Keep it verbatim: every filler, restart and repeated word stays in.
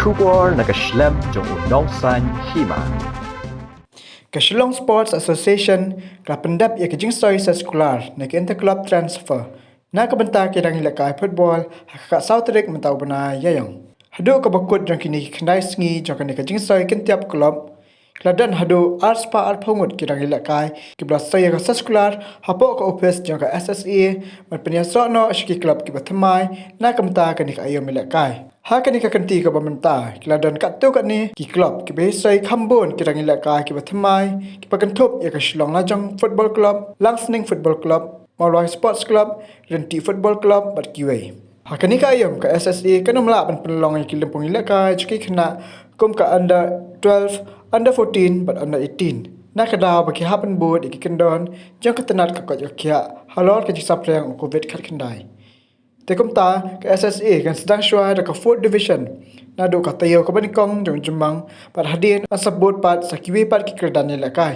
Khubor na ka shlem jong u nongsan hima. Ka Shillong Sports Association ka la pyndep ïa ka jingsoi seskular na ka inter-club transfer na ka bynta ki rangïalehkai football ha ka khatsaw tarik mynta u bnai Ïaïong. Haduh kaba kut jong kine ki khyndai sngi jong kane ka jingsoi kyntiap club, ki la don haduh arspah arphew ngut ki rangïalehkai kiba la soi ïa ka seskular hapoh ka ophis jong ka S S A ban pynïasoh noh sha ki club kiba thymmai na ka bynta kane ka aïom ïalehkai. Ha kane ka kynti kaba mynta, ki la don katto katne ki club kiba ïasoi kham bun ki rangïalehkai kiba thymmai, kiba kynthup ïa ka Shillong Lajong Football Club, Langsning Football Club, Mawlai Sports Club, Ryntih Football Club bad kiwei. Ha kane ka aïom, ka S S A kan ym lah ban pynlong ïa ki lympung ïalehkai jong ki khynnah kum ka under twelve, under fourteen bad under eighteen, na ka daw ba ki hap ban bud ïa ki kyndon jong ka tnat ka koit ka khiah halor ka jingsaphriang u Covid khatkhyndai. Te kumta, ka S S A kan sdang shuwa da ka fourth division naduh ka taïew kaba nyngkong jong u jymmang, bad hadien yn sa bud pat sa kiwei pat ki kyrdan ïalehkai.